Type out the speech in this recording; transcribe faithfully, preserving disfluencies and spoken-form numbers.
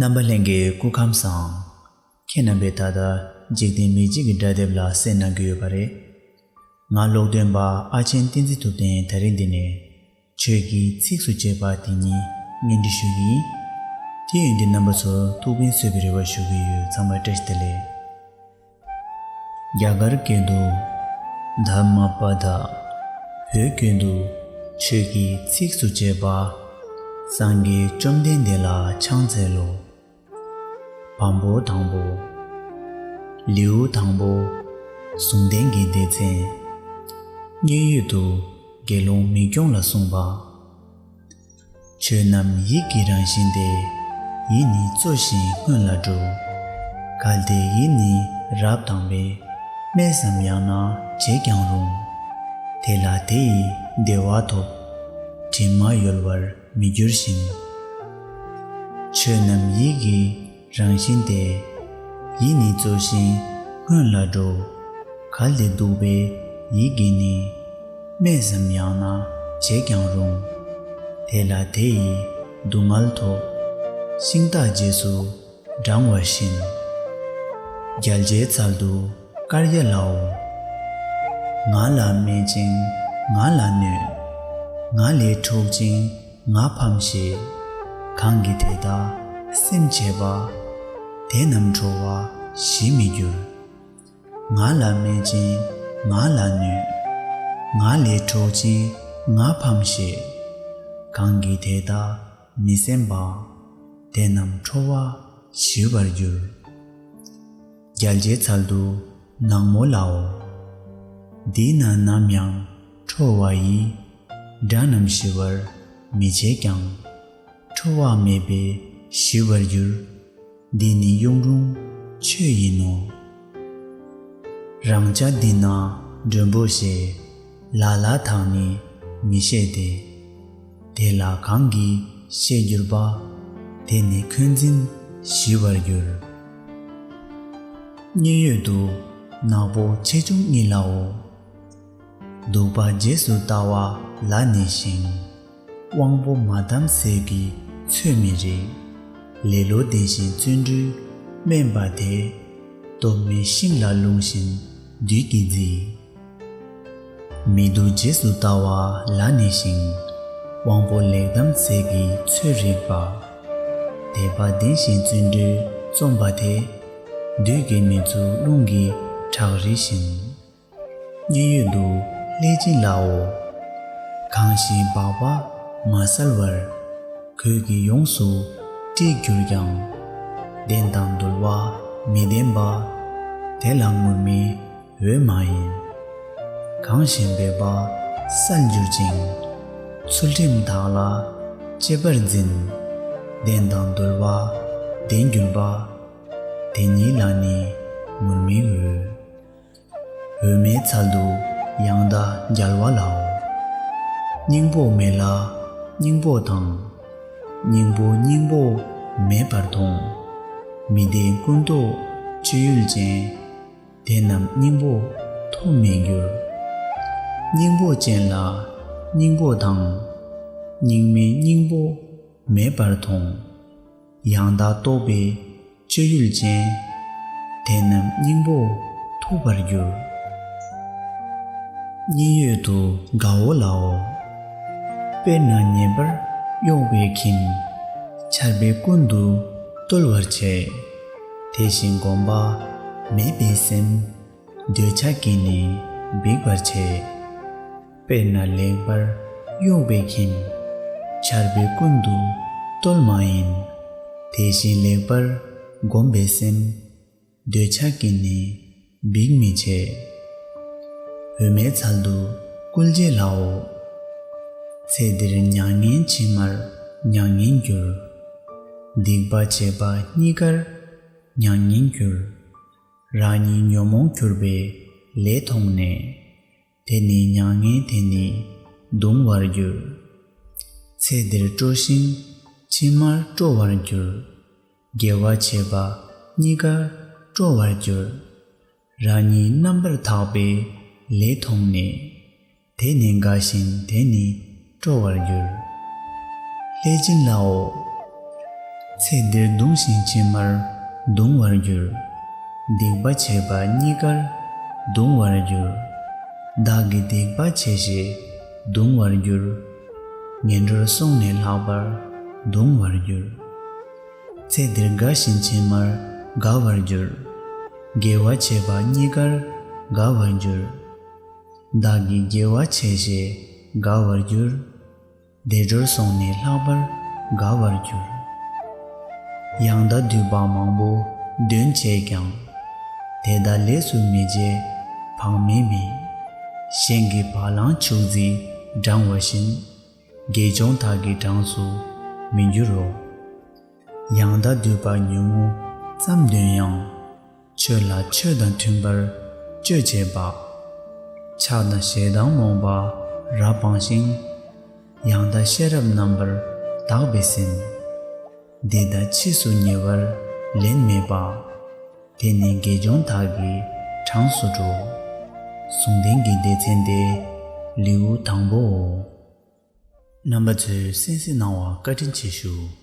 རྣམ་པ་ལྷན་རྒྱས་སྐུ་ཁམས་བཟང་། ཁྱེད་རྣམ་པས་ད་ལྟ་འཇིག་རྟེན་མི་གཅིག་གི་སྒྲ་དེབ་ལ་གསན་གནང་གི་ཡོད་པ་རེད། ང་ཀློག་འདོན་པ་ཨ་ཆེན་བསྟན་འཛིན་ཐུབ་བསྟན། ད་རིང་འདི་ནས་ཆོས་ཀྱི་ཚིགས་སུ་བཅད་པ་དེ་ཉིད་སྙན་སྒྲོན་ཞུ་གི་ཡིན། དེ་ཡིན་དུས་རྣམ་པ་ཚོར་ཐུགས་ཕན་གསོས་པའི་རེ་བ་ཞུ་གི་ཡོད། ཚང་མ་བཀྲ་ཤིས་བདེ་ལེགས། རྒྱ་གར་སྐད་དུ། དྷརྨ་པ་དྷ། བོད་སྐད་དུ། ཆོས་ཀྱི་ཚིགས་སུ་བཅད་པ། སངས་རྒྱས་བཅོམ་ལྡན་འདས་ལ་ཕྱག་འཚལ་ལོ། བམ་པོ་དང་པོ། ལེའུ་དང་པོ། ཟུང་ལྡན་གྱི་སྡེ་ཚན། མཉན་ཡོད་དུ། དགེ་སློང་མིག་སྐྱོང་ལ་གསུངས་པ། ཆོས་རྣམས་ཡིད་ཀྱི་རང་བཞིན་ཏེ། ཡིད་ནི་གཙོ་ཞིང་སྔོན་ལ་འགྲོ། གལ་ཏེ་ཡིད་ནི་རབ་དང་པས། སྨྲས་སམ་ཡང་ན་བྱས་ཀྱང་རུང་། དེ་ལ་དེ་ཡིས་བདེ་བ་ཐོབ། དྲི་མ་ཡོལ་བར་མི་འགྱུར་ཞིང་། ཆོས་རྣམས་ཡིད་ཀྱི་རང་བཞིན་ཏེ། ཡིད་ནི་གཙོ་ཞིང་སྔོན་ལ་འགྲོ། གལ་ཏེ་སྡུག་པའི་ཡིད་ཀྱིས་ནི། སྨྲས་སམ་ཡང་ན་བྱས་ཀྱང་རུང་། དེ་ལ་དེ་ཡིས་སྡུག་བསྔལ་ཐོབ། ཤིང་རྟ་རྗེས་སུ་འབྲང་བ་བཞིན། རྒྱལ་བྱེད་ཚལ་དུ་དཀར་ཡ་ལའོ། ང་ལ་སྨན་ཅིང་ང་ལ་གནོད། ང་ལས་འཁྲུག་ཅིང་ང་ཕམ་ཞེས། གང་གིས་དེ་དག་སེམས་བྱས་པ། དེ་རྣམས་ཁྲོ་བ་ཞི་མི་འགྱུར། ང་ལ་སྨན་ཅིང་ང་ལ་གནོད། ང་ལས་འཁྲུག་ཅིང་ང་ཕམ་ཞེས། གང་གིས་དེ་དག་མི་སེམས་པ། དེ་རྣམས་ཁྲོ་བ་ཞི་བར་འགྱུར། རྒྱལ་བྱེད་ཚལ་དུ་ནག་མོ་ལའོ། འདི་ན་ནམ་ཡང་ཁྲོ་བ་ཡི། དགྲ་རྣམས་ཞི་བར་མི་བྱེད་ཀྱང་། ཁྲོ་བ་མེད་པས་ཞི་བར་འགྱུར། འདི་ནི་གཡུང་དྲུང་ཆོས་ཡིན་ནོ། རང་ཅག་འདི་ན་མགྲོན་པོ་ཞེས། ལ་ལ་དག་ནི་མི་བཤད་དེ། དེ་ལ་གང་གིས་བཤད་གྱུར་པ། དེ་ནི་འཁོན་འཛིན་ཞི་བར་འགྱུར། མཉན་ཡོད་དུ་ནག་པོ་ཆེ་ཆུང་གཉིས་ལའོ། གདུག་པ་རྗེས་སུ་ལྟ་བ་ལ་ནི་ཞིང་། དབང་པོ་མ་བསྡམས་ཟས་ཀྱིས་ཚོད་མི་རིགས། ལེ་ལོ་ལྡན་ཞིང་བརྩོན་འགྲུས་དམན་པ་དེ། སྟོབས་མེད་ཤིང་ལ་ལྷུང་བཞིན་བདུད་ཀྱིས་བརྫིས། མི་སྡུག་རྗེས་སུ་ལྟ་བ་ལ་ནི་ཞིང་། དབང་པོ་ལེགས་བསྡམས་ཟས་ཀྱིས་ཚོད་རིགས་པ། དད་པ་ལྡན་ཞིང་བརྩོན་འགྲུས་རྩོམ་པ་དེ། བདུད་ཀྱིས་མི་ཚུགས་རླུང་གིས་དྲག་རིལ་བཞིན། མཉན་ཡོད་དུ་ལྷས་བྱིན་ལའོ། གང་ཞིག་སྦགས་པ་མ་བསལ་བར། གོས་ཀྱིས་ཡོངས་སུ་དཀྲིས་གྱུར་ཀྱང་། གདན་དང་འདུལ་བ་མི་ལྡན་པ། དེ་ལ་ངུར་སྨྲིག་འོས་མ་ཡིན། གང་ཞིག་འབད་པ་བསལ་གྱུར་ཅིང་། ཚུལ་ཁྲིམས་དག་ལ་གཅེས་པར་འཛིན། གདན་དང་འདུལ་བ་ལྡན་གྱུར་པ། དེ་ཉིད་ལ་ནི་ངུར་སྨྲིག་འོས། འོད་མའི་ཚལ་དུ་ཡང་དག་རྒྱལ་བ་ལའོ། སྙིང་པོ་མེད་ལ་སྙིང་པོ་དང་། སྙིང་པོ་སྙིང་པོ་མེད་པར་མཐོང་། མི་བདེན་ཀུན་རྟོག་སྤྱོད་ཡུལ་ཅན། དེ་རྣམས་སྙིང་པོ་ཐོབ་མི་འགྱུར། སྙིང་པོ་ཅན་ལ་སྙིང་པོ་དང་། སྙིང་མེད་སྙིང་པོ་མེད་པར་མཐོང་། ཡང་དག་རྟོགས་པའི་སྤྱོད་ཡུལ་ཅན། དེ་རྣམས་སྙིང་པོ་ཐོབ་པར་འགྱུར། མཉན་ཡོད་དུ་དགའ་བོ་ལའོ། དཔེར་ན་ཉེ་བར་གཡོགས་པའི་ཁྱིམ། ཆར་པས་ཀུན་ཏུ་གཏོལ་བར་བྱེད། དེ་བཞིན་གོམས་པ་མེད་པའི་སེམས། འདོད་ཆགས་ཀྱིས་ནི་འབིགས་པར་བྱེད། དཔེར་ན་ལེགས་པར་གཡོགས་པའི་ཁྱིམ། ཆར་པས་ཀུན་ཏུ་གཏོལ་མ་ཡིན། དེ་བཞིན་ལེགས་པར་གོམས་པའི་སེམས། འདོད་ཆགས་ཀྱིས་ནི་འབིགས་མི་བྱེད། འོད་མའི་ཚལ་དུ་སྐུལ་བྱེད་ལའོ། ཚེ་འདིར་མྱ་ངན་ཕྱི་མར་མྱ་ངན་འགྱུར། སྡིག་པ་བྱས་པ་གཉིས་ཀར་མྱ་ངན་འགྱུར། རང་ཉིད་ཉོན་མོངས་གྱུར་པའི་ལས་མཐོང་ནས། དེ་ནི་མྱ་ངན་དེ་ནི་གདུང་བར་འགྱུར། ཚེ་འདིར་སྤྲོ་ཞིང་ཕྱི་མར་སྤྲོ་བར་འགྱུར། དགེ་བ་བྱས་པ་གཉིས་ཀར་སྤྲོ་བར་འགྱུར། རང་ཉིད་རྣམ་པར་དག་པའི་ལས་མཐོང་ནས། དེ་ནི་དགའ་ཞིང་དེ་ནི་སྤྲོ་བར་འགྱུར། ལྷས་བྱིན་ལའོ། ཚེ་འདིར་གདུང་ཞིང་ཕྱི་མར་གདུང་བར་འགྱུར། སྡིག་པ་བྱས་པ་རྙེད་དཀར་གདུང་བར་འགྱུར། བདག་གིས་སྡིག་པ་བྱས་ཞེས་གདུང་བར་འགྱུར། ངན་འགྲོར་སོང་ནས་ལྷག་པར་གདུང་བར་འགྱུར། ཚེ་འདིར་དགའ་ཞིང་ཕྱི་མར་དགའ་བར་འགྱུར། དགེ་བ་བྱས་པ་རྙེད་དཀར་དགའ་བར་འགྱུར། བདག་གིས་དགེ་བ་བྱས་ཞེས་དགའ་བར་འགྱུར། བདེ་འགྲོར་སོང་ནས་ལྷག་པར་དགའ་བར་འགྱུར། ཡང་དག་འདུས་པ་མང་པོ་འདོན་བྱས་ཀྱང་། དེ་དག་ལས་སུ་མི་བྱེད་བག་མེད་མིན། གཞན་གྱི་བ་ལང་ཕྱུགས་རྫིས་བགྲང་བ་བཞིན། དགེ་སྦྱོང་དག་གི་གྲངས་སུ་མི་འགྱུར་རོ། ཡང་དག་འདུས་པ་ཉུང་ངུ་ཙམ་འདོན་ཡང་། ཆོས་ལ་ཆོས་དང་མཐུན་པར་སྤྱོད་བྱེད་པ། ཆགས་དང་ཞེ་སྡང་རྨོངས་པ་རབ་སྤངས་ཤིང་། ཡང་དག་ཤེས་རབ་རྣམ་པར་དག་པས་ཟིན། འདི་དག་ཕྱིས་སུ་ཉེ་བར་ལེན་མེད་པ། དེ་ནི་དགེ་སྦྱོང་དག་གི་གྲངས་སུ་འགྲོ། ཟུང་ལྡན་གྱི་སྡེ་ཚན་དེ་ལེའུ་དང་པོའོ། རྣམ་པ་ཚོས་གསན་གཟིགས་གནང་བར་བཀའ་དྲིན་ཆེ་ཞུ།